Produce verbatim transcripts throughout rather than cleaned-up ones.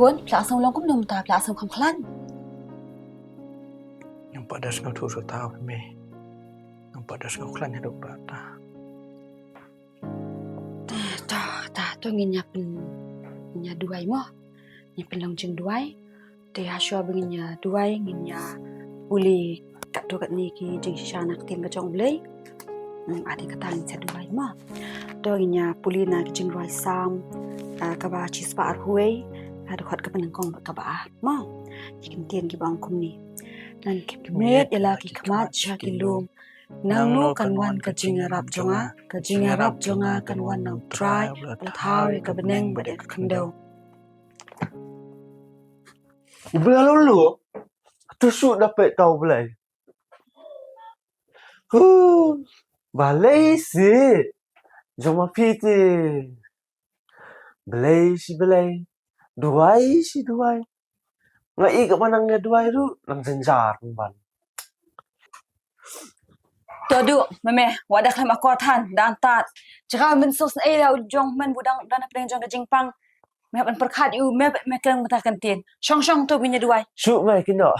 Khun, phi la sngew long kumno mynta, phi la sngew kham khlaiñ? Ngam pat da sngew thuh shuh ta, Mei. Ngam pat da sngew khlaiñ haduh katta. Ta, ta, ta, to ngin ïa pyn, ngin ïa duwai mo. Ngin pynlong jingduwai. Te ha shuwa ba ngin ïa duwai, ngin ïa pule katto katne ki jingshisha na ka ktien ka jong U Blei. Hmm, ade kata ngin sa duwai mo. To ngin ïa pule na ka jingrwai Salm, ah, kaba shispah arphew wei, ah, dkhot kaba nyngkong bad kaba ar mo. Ki kyntien kiba ong kumne. Ngan khmih khmih ïa la ki khmat sha ki lum. Nangno kan wan ka jingïarap jong nga, ka jingïarap jong nga kan wan na U Trai, uba la thaw ïa ka bneng bad ïa ka khyndew. U Blei lulu, to shu da peit ta U Blei. Hu, balei shi jong ma phi te. Blei shi Blei, duwai shi duwai. Nga i ka ba nang ïa duwai ruh nang jynjar ban. To duh, Mei, wat da khlem akor than, dang tad. Jaka mynsiem ei da u jong men bu dang, dang hapdeng jong ka jingpang. Mei hap ban pyrkhat ïa u, Mei, Mei kren mynta kyntien. Shong shong to ba ngin ïa duwai. Shu Mei, kin doh.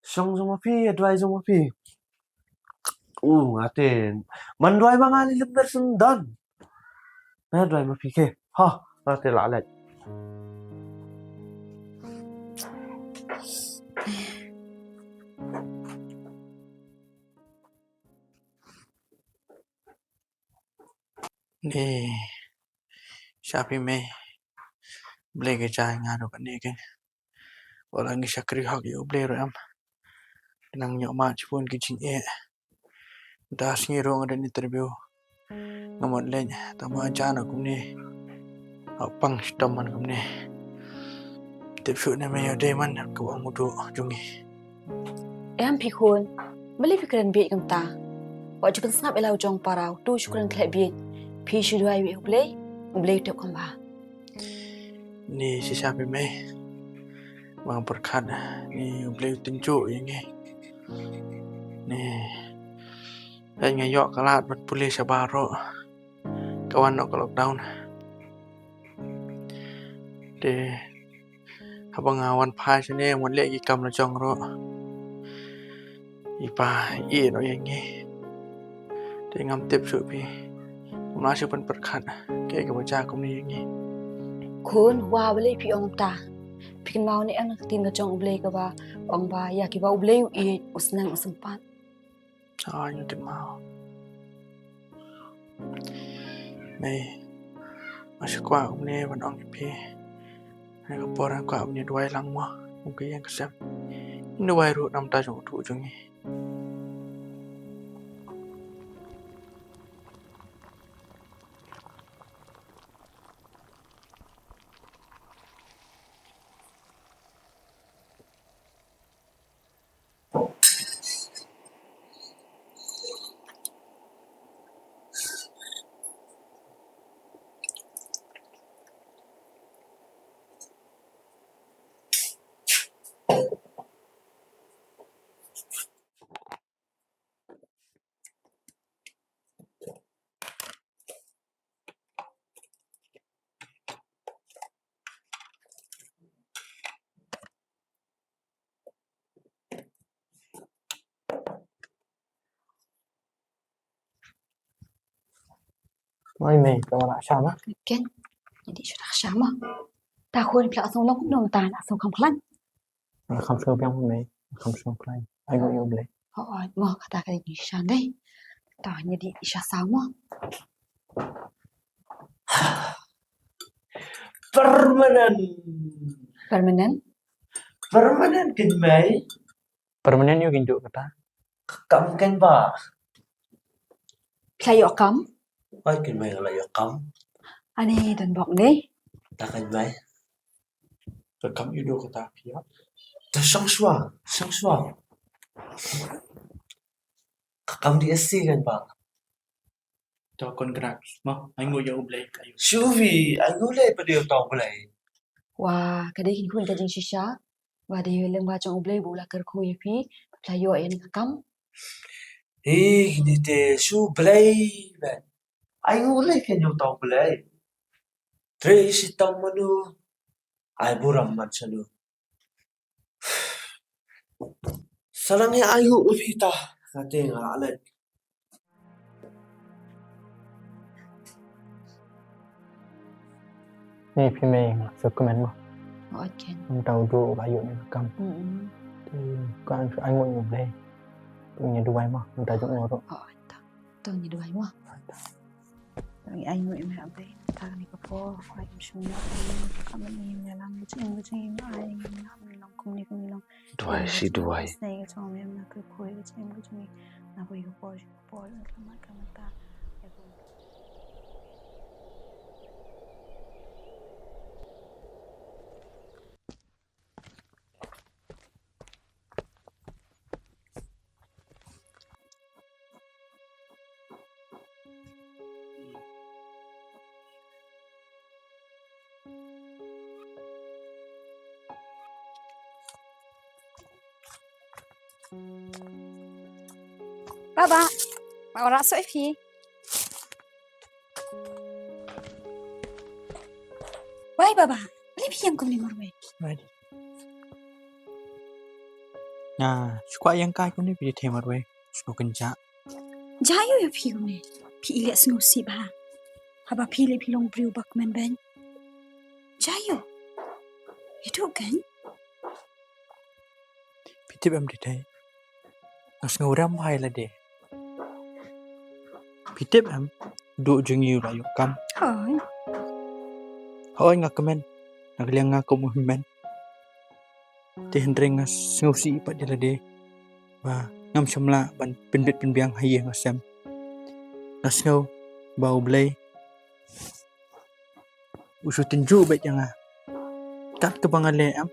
Shong jong ma phi, ïa duwai jong ma phi. U, nga te. Man duwai ma nga lei lem ber sendon. Nga duwai ma phi ke. Ha, nga te la leit. Ni, sha phi Mei. Blei ka jai nga ruh kane ke. Wat la ngi shakri hok ïa U Blei ruh em. Nang ñiuh ma shibun ki jingeh. Da sngi ruh nga don interview. Nga mut leit tang ba jan kumne. Hap pang shitom man kumne. Tip shuh ne Mei ïa dei man ka ba mudu jong ngi. Em phi khun. Balei phi kren bieit kumta. Wat ju pynsngap ïa la u jong para u tu shu kren khleh bieit. Phi shu duwai ïa U Blei. U Blei u tip kumba. Ni shisha phi Mei. Ba nga pyrkhat ni U Blei u tynjuh ïa ngi. Ni. Hynrei nga ïoh ka lad ban pule shabar ruh. Ka wan noh ka lockdown. Te haba nga wan phai shane, wan leh ki kam la jong ruh. I pa i noh ïa ngi. Te ngam tip shuh phi. Ngam lah shuh ban pyrkhat. Kaei kaba jia kumne ïa ngi. Khun, wa balei phi ong ta. Phi kynmaw ne em na ka ktien ka jong U Blei kaba ong ba ïa kiba U Blei u ïeit u sneng u sympat. Ai, nga kynmaw. Mei, nga shu kwah kumne ban ong ïa phi. Ha ka por nga kwah ban ïa duwai lang mo, kum ka ïing ka sem. Ïa duwai ruh namar jong u tuh jong ngi. Mai mei, ka wan sha ma. Ken, jadi sudah sha ma. Ta khun pla song long nong ta na song kam khlan. Kam song piang mei, kam song khlan. Ai go yo ble. Oh, oh, mo kata ka di sha dei. Ta nya di sha sa mo. Permanent. Permanent? Permanent kin mei. Permanent ïoh kin juk kata. Kam kin ba. Pla ïoh kam? Ai kin mei la ïoh kam. Ani don bok ni. Ta kin mei. Ka kam ïoh kata pia. Ta sang sua, sang sua. Ka kam di asi kan ba. To congrats mo, ai nguh ïa U Blei ka ïoh. Shu phi, ai nguh lei pat ïa uta U Blei. Wa, ka dei kynhun ka jingshisha. Wa, dei ïa lem wa jong U Blei ba u la kyrkhu ïa phi, phi la ïoh ïa kane ka kam. Hi, kine te shu Blei bad. Ai nguh lei ken ïa uta U Blei. Trei shitom mano. Ai burom man sha no. Sa nang ïa ai nguh phi ta. Kate nga Alex. Ni phi mei nga shu kmen mo. Oh, ken. Mynta u dei ba ïoh ni kam. Mm. Te ka ai nguh ïa U Blei. Ngi duwai mo. Mynta jong u ruh. Oh, ta. To ngi duwai mo. Ngi ai nguh ïa me A Blei. Ta ni ka por, ka im shong ïa ka men ni me lang ka jing ka jing ai ngi na ngi long kum ni kum ni long. Duwai shi duwai. Snei ka jong me na ka koi ka jing ka jing na koi ka por ka por ka mat ka mat ta. Baba, ba ora soi phi. Wai baba, balei phi ïeng kumne marwei? Nga shu kwah ïeng kai kumne phi, the marwei. Shu kynjah. Jia ïa phi kumne. Phi i leh sngewsih bha. Haba phi leh phi long briew ba kmen beiñ. Jia ïa. Ïa tu kan. Phi tip em dei dei. Nga sngew rem bha ïa lade. Phi tip em, duh jong ngi u la ïoh kam. Hooid. Hooid nga kmen. Na ka liang nga kum u hynmen. Te hynrei nga sngewsih pat ïa lade. Ba ngam shym lah ban pynbit pynbiang ha ïing ha sem. Nga sngew ba U Blei u shu tynjuh beit ïa nga. Kat kaba nga leh em,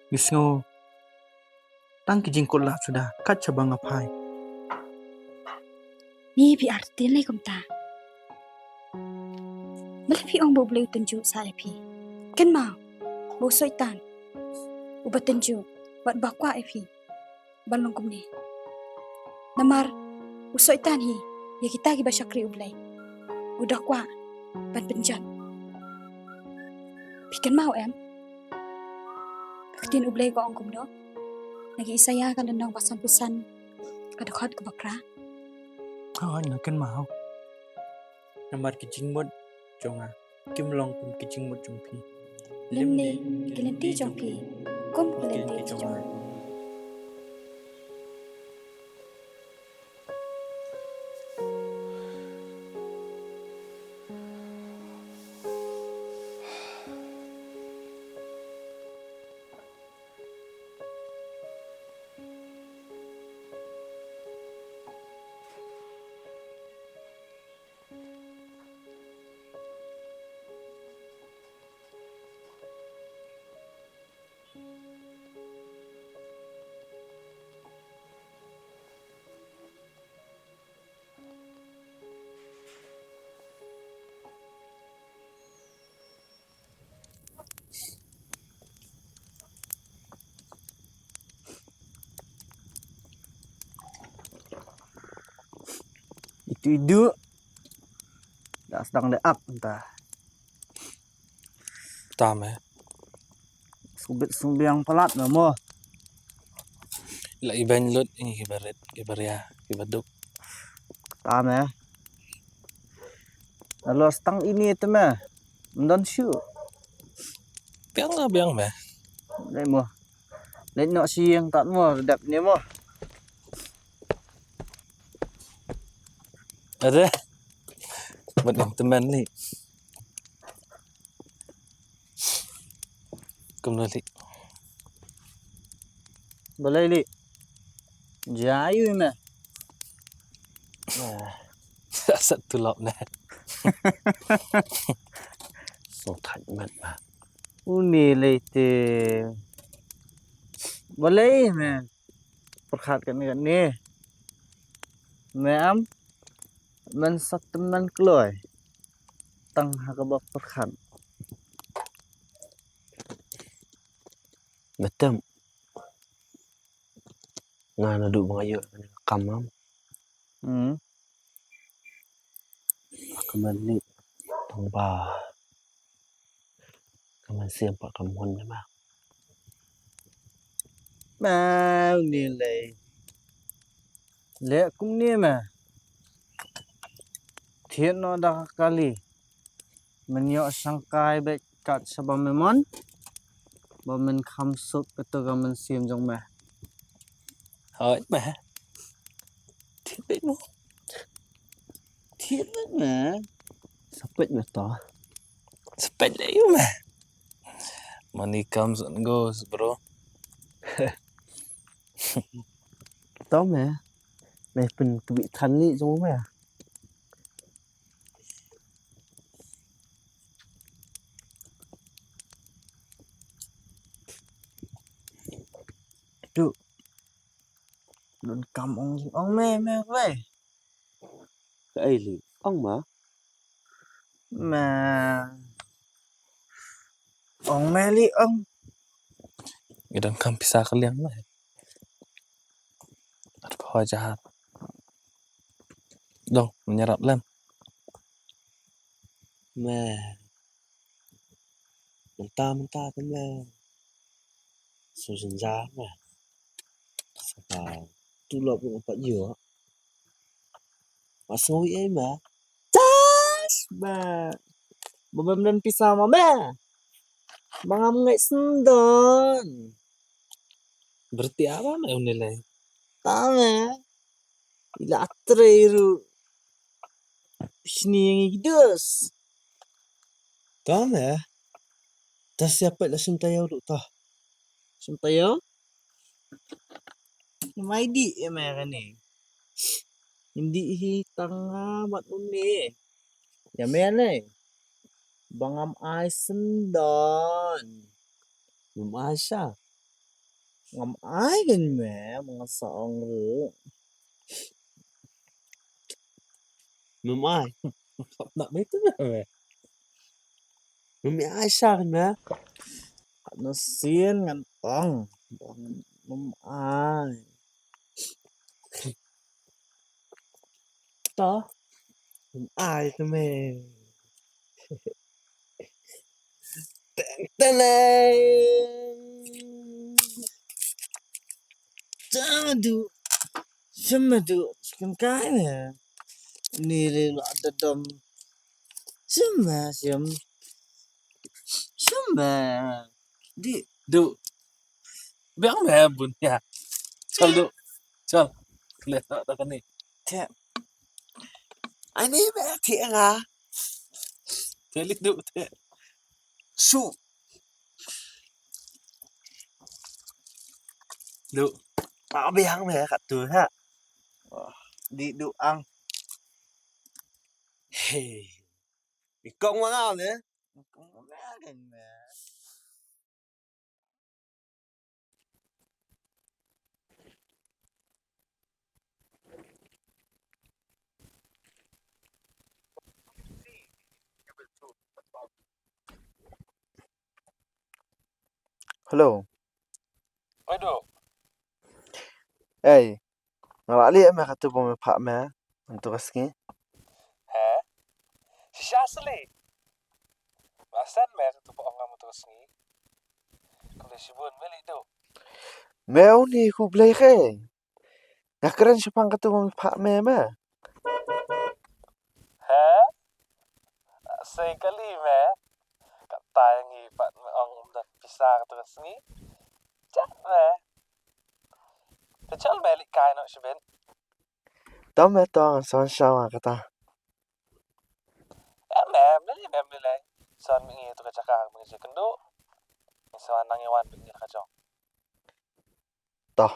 nga sngew tang ki jingkut lad suda kat shaba nga phai. Ni phi artylli kumta. Balei phi ong ba U Blei u tynjuh sa ïa phi? Kynmaw ba u Soitan uba tynjuh bad ba kwah ïa phi ban long kumne. Namar u Soitan hi ïa kita kiba shakri U Blei u da kwah ban pynjot. Phi kynmaw em? Ka ktien U Blei ka ong kumno? Na ki Isaïah ka lynnong ba sanphew san ka dkhot kaba phra. Hooid nga kynmaw. Namar ki jingmut jong nga kim long kum ki jingmut jong phi. Lymne ki lynti jong phi kum ki lynti jong nga. Itu idu. Da sdang da ak ynda. Tam eh. Subit sumbiang palat na mo. La iban lut ini ki barit, ki baria, ki baduk. Tam eh. Lalu stang ini itu meh. Mendon shu. Biang lah biang meh. Dai mo. Leit noh sha ïing tad mo, dep ne mo. Ade. Bad ngam tymmen li. Kumno li. Balei li. Jai me. Sat tulop ne. Sngewthuh met ba. Uni lei te. Balei me. Pyrkhat kane kane. Me am. Man sa tymmen kloi. Tang ha kaba pyrkhat. Betem. Nga naduh ba nga ïoh kane ka kam, mam. Hmm. Ka man lih tang ba ka man siem pat ka mon ne ma. Ma, une lei. Leh kumne ma. Thied noh da ka kali. Men ïoh shangkai beit kat shaba me mon. Ba men kham suk ïa ka mynsiem jong me. Hooid ma. Thied beit mo. Thied beit ma. Sa peit ma to. Sa peit leh ïa ma. Money comes and goes, bro. To ma. Me pyntbit than lih jong me. Duh. Donkam ong, ong me, me wei. Kaei lei? Ong ma. Me. Ong me lei ong. Ngi donkam pisa ka liang me. Ar phew hajar. Dong, men ïarap lem. Me. Mynta mynta te me. Shu jynjar me. Sa ka tulop ruh pat ïoh. Ba sngew ei me. Test me. Ba bym don pisa ma me. Ba ngam ngeit sendon. Berarti apa me une lei? Ta me. Ila trei ruh. Sni yang idos. Ta me. Ta siapa la sim tayo ruh ta. Sim tayo. Mai di e me kane. Indi hi tanga mat une. Ïa me ne. Ba ngam ai sendon. Ngam ai sha. Ngam ai kan me, ma nga sa ong ruh. Ngam ai. Nak betul me. Ngam ai sha kan me. Kat na sien ngan ong. Ngam ai. To. Ai te me. Teng teng. Tama du. Sima du. Sikan kai me. Ni le la da dom. Sima sim. Sima. Di. Du. Biang me bun ya. Chal du. Chal. Kle ta ta kani. Te. Ani me te nga. Te li du te. Su. Du. Ma biang me kat tu ha. Di du ang. Hey. Ikong ma nga me. Ikong ma nga me. Hello. Oi, Du. Ei, nga la leh me katu ba me phah me. Ntu ka sngi. He? Shisha sli. Ba sen me katu ba ong nga ntu ka sngi. Khublei shibun me lei Du. Me uni khublei ke. Nga kren shaphang katu ba me phah me me. He? Sei kali me. Kata ngi pat me ong um don pisa katu ka sngi. Chat me. Te chal me lei kai no shibit. To me to ngan son shawa kata. Em em lei em lei. Son me ngi tu ka jaka me ngi kyndu. Ngi sa nang ïa wan me ngi ka jong. To.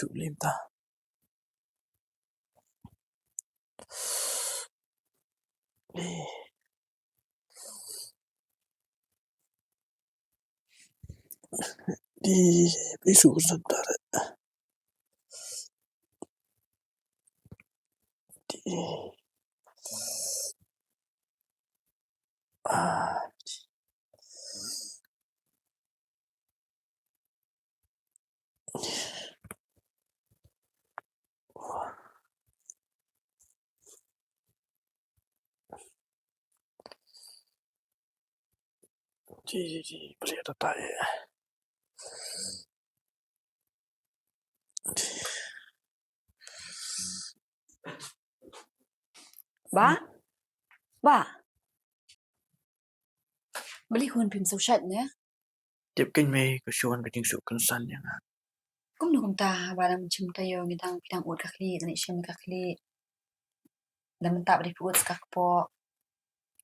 tu lim ta. Di, di, bisu santar. Di, ah, Di, di, di, beri ada tai. Ba? Ba? Balei khun phim sngewsih ne? Tip kein mei, ka Shuan ka jingsngewkynsan ïa nga. Kumno kumta ba dang shim taïew ngi dang phi dang ud ka khlieh, dang shim ka khlieh. Da mynta ba dei phi ud sa ka kpoh.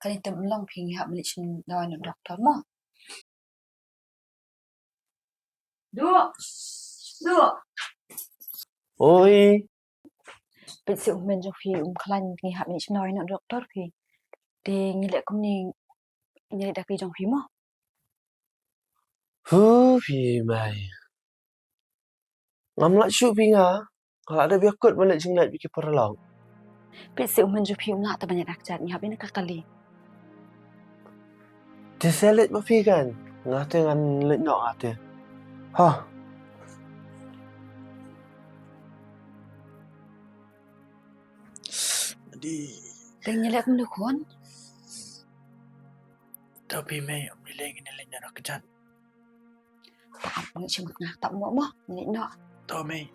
Kane te ym long phi, ngi hap ban leit shim dawai na u doktor mo. Duh. Duh. Oi. Peit seh u hynmen jong phi um khlaiñ, ngi hap ban leit shim dawai na u doktor phi. Te ngi leh kumne, ngi leit da kali jong phi mo. Hu phi mei. Ngam lah shuh phi nga. Nga lah dep ïakut ban leit jingleit bad ki paralok. Peit seh u hynmen jong phi um lah te ban ïaid da kjat, ngi hap ïa ka kali. Te sa leit ma phi kan. Nga te ngan leit noh nga te. Ha. Di. Te ngi leit kumno khun? To phi mei, ym lei ngin leit noh da kjat. Tap ngi shim nga tap mo mo, ngi noh. To mei.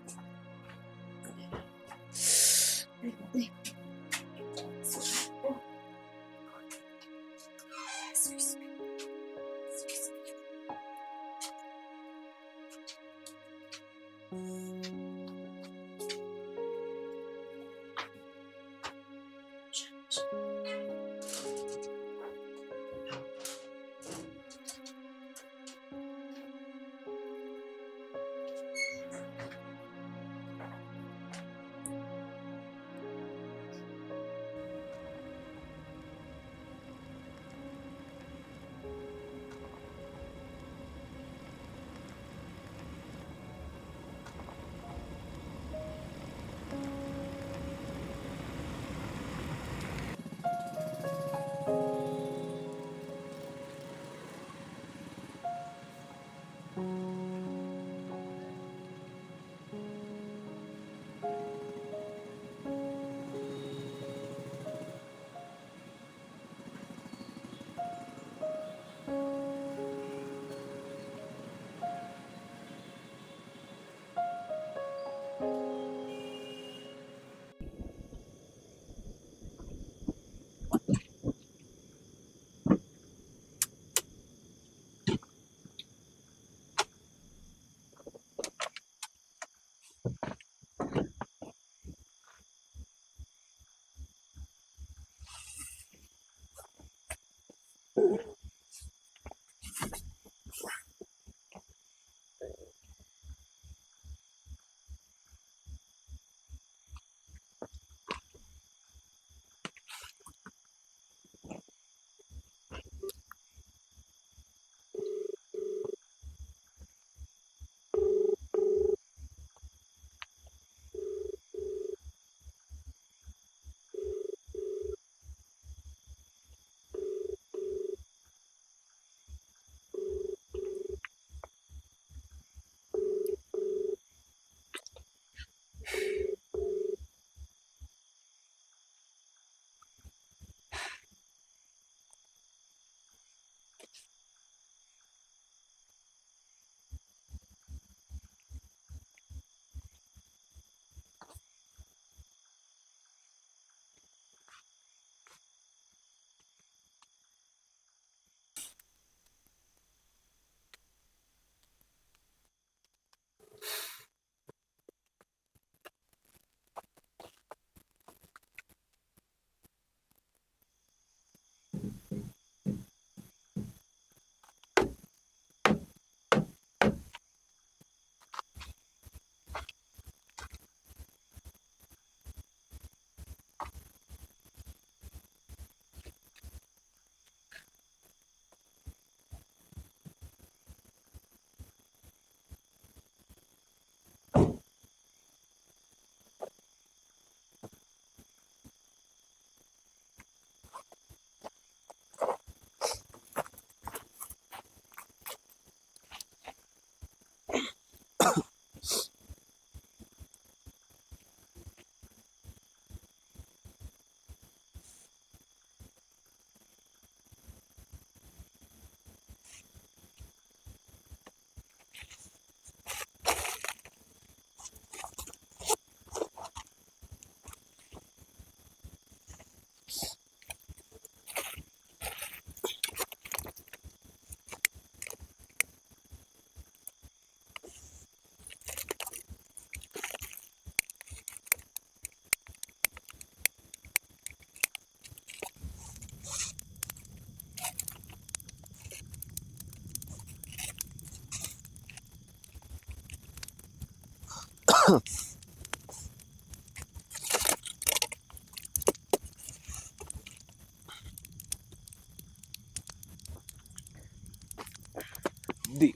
Di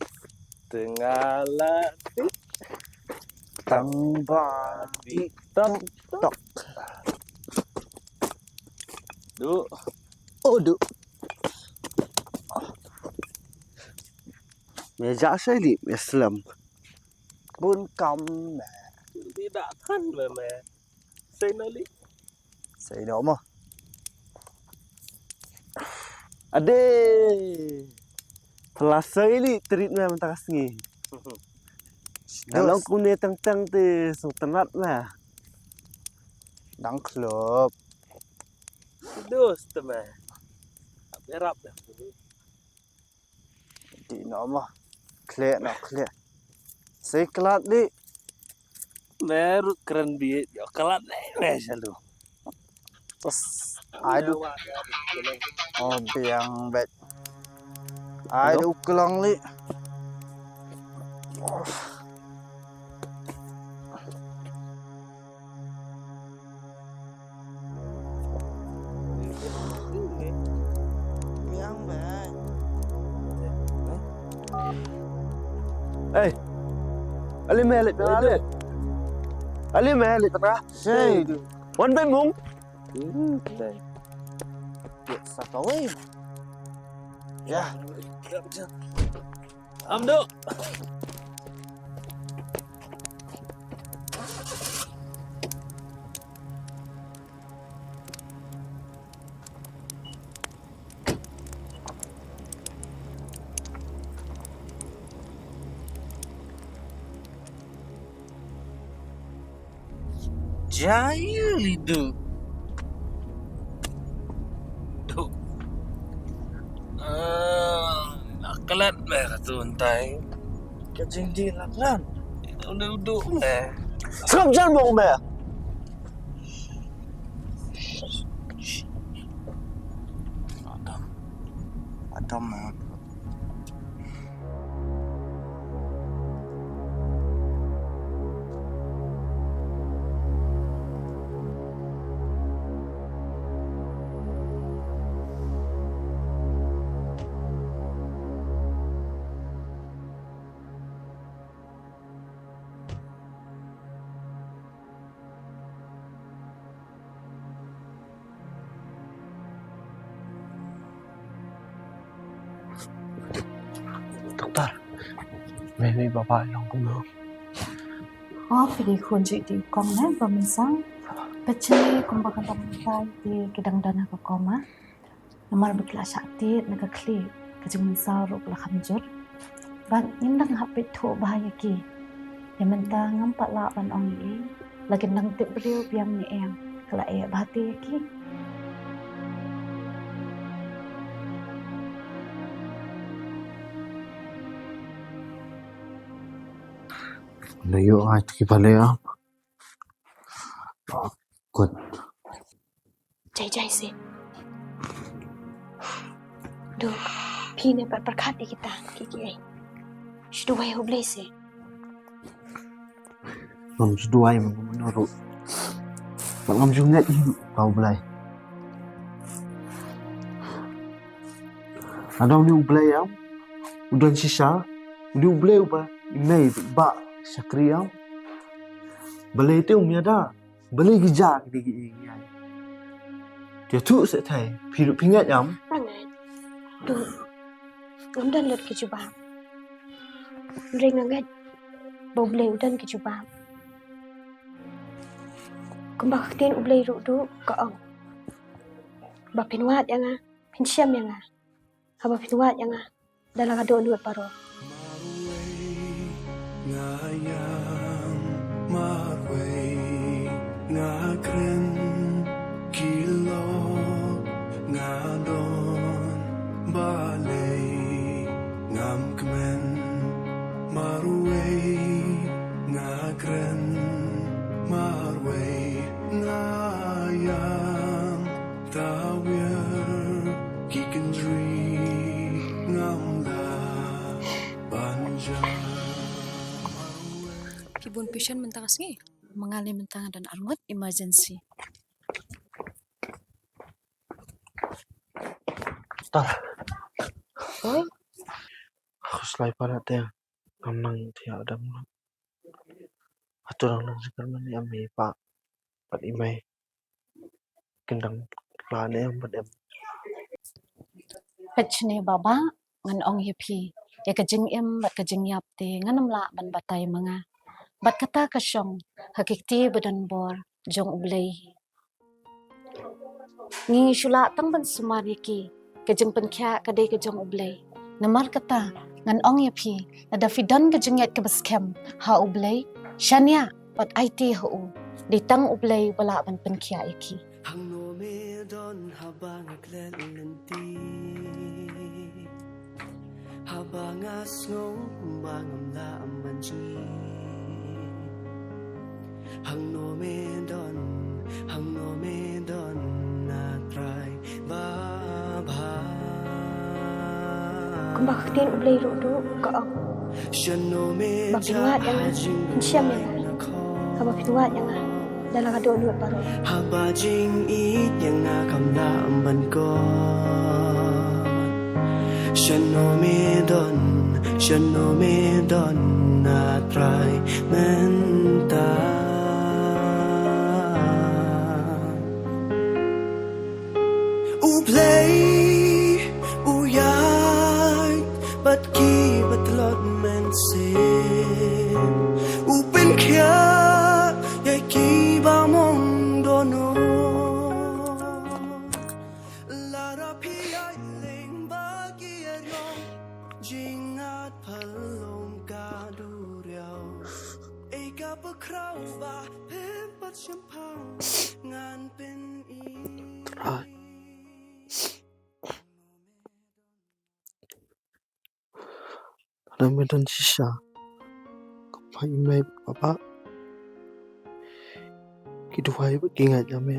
tengah la di tang ba di tok tok. Du. Oh, du. Me ja sai li me slem. Bun kam me. Di da than me me. Sai na li. Sai no mo. Ade. Plasai li treat me mynta ka sngi. Ka long kumne tang tang te sngewtynnat me. Dang khlop. Dos te me. Berap dah. Di no mo. Khleh no khleh. Sai klat di. Me ruh kren bieit ïa ka lad ne me sha lu. Bas. Ai du. Oh, biang bet. Ai du klong li. Biang bet. Ei. Ali me leit tengah le. Ali me leit tengah. Sei. Wan ben mung. Sa kawei. Ya. Am du. Jai li du. Du. Ah, la klet me ka tu ntai. Ka jingdih la klet. Udah udah me. Sngap jan mo me. Adam. Adam me. Doktor, mei mei baba long kumno? Oh, phi dei khun jong i kong ne ba mynsang. Peit shane kumba ka dang kai te ki dang don ha ka koma. Namar ba ki la shah tied na ka khlieh, ka jingmynsaw ruh ka la kham jur. Bad ngim dang hap peit thuh bha ïa ki. Ïa mynta ngam pat lah ban ong ei ei, la kin dang tip briew biang ne em, ka la eh bha te ïa ki. Na ïoh ai ki ba leh am. Kut. Jai jai se. Du, phi ne pat pyrkhat ïa kita ki ki ai. Shu duwai U Blei se. Ngam shu duwai mynno mynno ruh. Ngam shu ngeit ïa U Blei. Lada u dei U Blei ïa u don shisha, u dei U Blei uba i mei ba shakri ïa u. Balei te um ïada? Balei ki ja ki dei ki ïa ki ïa. Te tu se thai, phi ruh phi ngeit ïa u. Ngam ngeit. Tu. Ngam don lut ki jubab. Hynrei nga ngeit ba U Blei u don ki jubab. Kumba ka ktien U Blei ruh duh ka ong ba phin wad ïa nga, phin shem ïa nga. Haba phi wad ïa nga da la ka dohnud baroh. Marwei nga ïam, marwei nga kren, ki lok nga don, balei ngam kmen. Marwei nga kren, marwei nga ïam. Tawiar ki kynjri ngam lah ban jam. Ki bun Patient mynta ka sngi. Mangal mynta nga don arngut emergency. Tar. Oi. Aku slai para te. Ngam nang thiah dam. Atu dang nang sikar mani ami pa. Pat i mei. Kin dang kla ne em bad em. Peit shane baba, ngan ong ïa phi, ïa ka jingim bad ka jingïap te ngan ym lah ban batai ma nga. Bad kata ka shong ha ki kti ba don bor jong U Blei. Ngi shu lah tang ban sumar ïa ki, ka jingpynkhiah ka dei ka jong U Blei. Namar kata ngan ong ïa phi, lada phi don ka jingïaid kaba skhem ha U Blei, shaniah bad aiti ha u. Dei tang U Blei ba lah ban pynkhiah ïa ki. Hangno me don haba nga klet lynti, haba nga sngew kumba ngam lah ban jngi. Hangno me don, hangno me don, A Trai babha. Kumba ka ktien U Blei ruh duh ka ong, ba phin wad ïa nga, phin shem ïa nga. Haba phin wad ïa nga da la ka dohnud baroh. Haba jingïeit ïa nga kam lah ban kot. Shano me don, shano me don, A Trai mynta. U Blei u ïaid bad kiba tlot mynsiem, u pynkhiah ïa kiba mong dohnud. Lada phi ïaid lyngba ki ïaryngkhuh, jyngat phalung ka duriaw. Ei kaba khraw ba pynpat shemphang ngan pyni. Hangno me don shisha, kumba i mei bad papa ki duwai bad ki ngeit ïa me.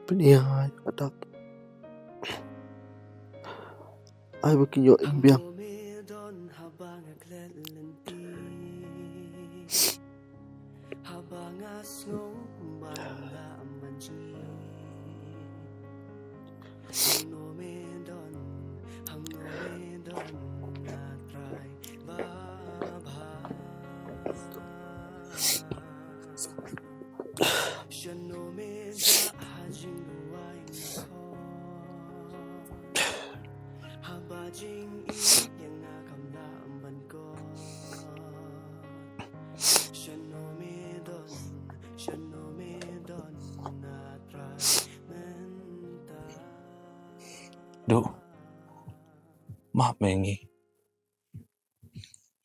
Pynïaid ïa ka dak. Ai ba kin ïoh im biang. Duh. Map me ngi.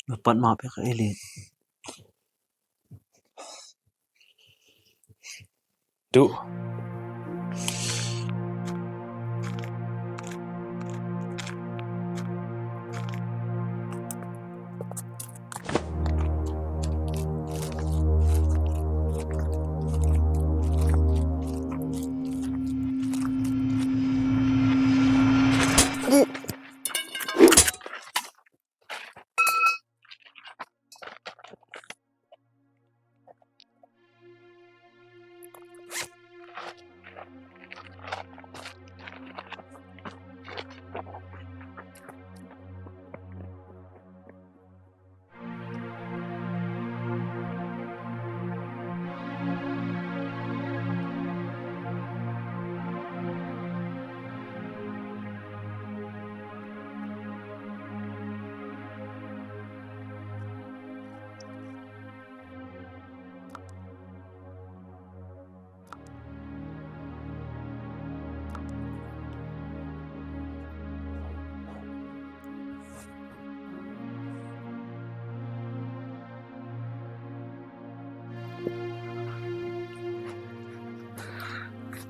Nga pat map ïa ka Elin. Duh.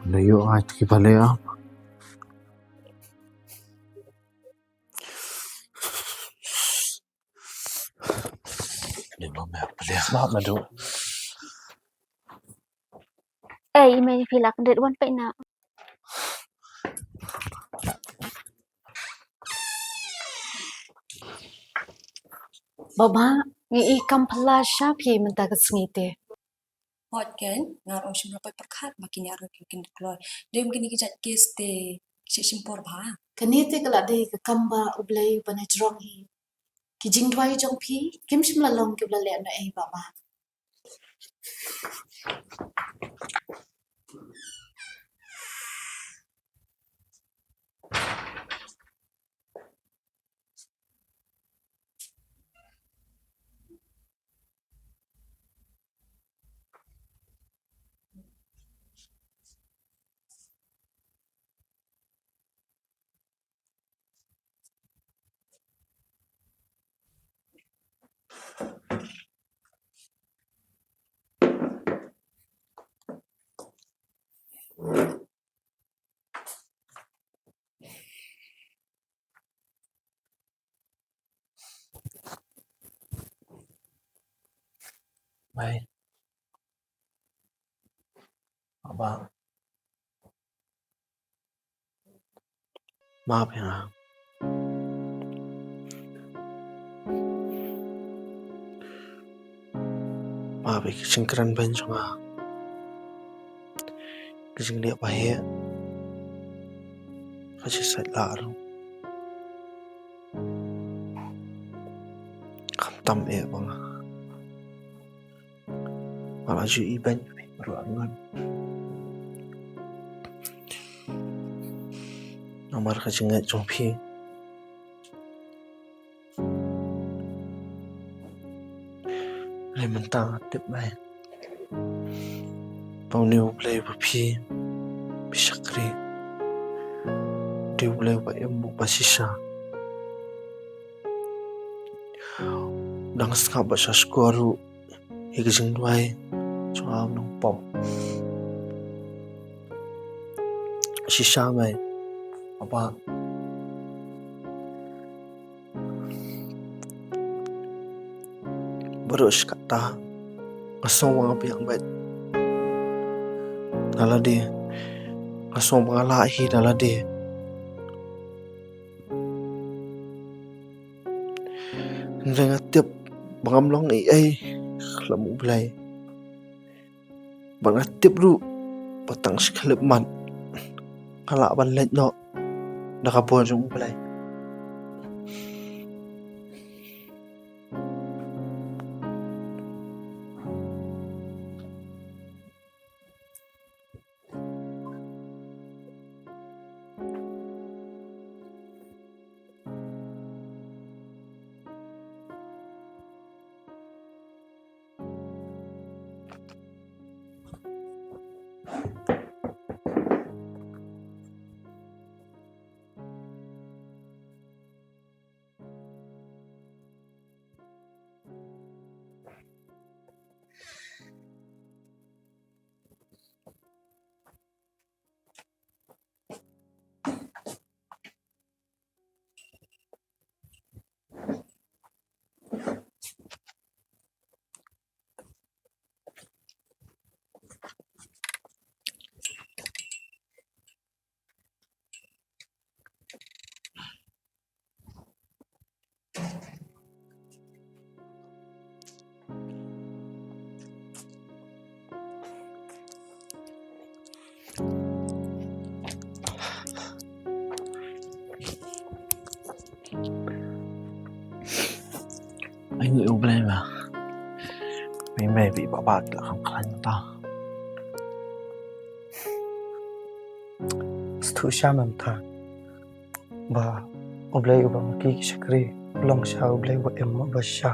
Lei ïoh ai ki ba lei am. Lei ma me pele. Ma ma du. Ei, i mei phi la kyndit wan peit na. Baba, ngi i kam phylla sha phi mynta ka sngi te. Hooid keiñ, nga ruh ngam shym la poi pyrkhat ba kine ruh kin kloi. Dei kum kine ki jait kes te ki shim por bha. Kane te ka la dei ka kam ba U Blei ba na jrong hi. Ki jingduwai jong phi kim shym la long kiba la leh na ei, Baba. Bye. Baba. Map ïa nga. Map ïa ka jingkren beiñ jong nga. Ka jingleh ba heh. Ka jingsait lah ruh. Khamtam eh ba nga. Nga la ju ibeiñ ruh ngan. Namar ka jingngeit jong phi. Hynrei mynta nga tip bha ba une U Blei ba phi, phi shakri, u dei U Blei uba im, uba shisha. Dang sngap bad sngap skhor ruh ïa ka jingduwai jong nga u nongpop. Shisha mei, Baba. Baroh shi katta nga sngew ba nga biang beit na lade, nga sngew ba nga lah hi na lade. Hynrei nga tip ba ngam long ei ei khlem U Blei. Bad nga tip ruh ba tang shi khyllipmat nga lah ban leit noh da ka bor jong U Blei. Ai ngi U Blei ba. Mei mei ba i Baba ki la kham khlaiñ mynta. Sngewthuh sha mynta ba U Blei uba ma ki ki shakri u long shisha U Blei uba im uba shisha.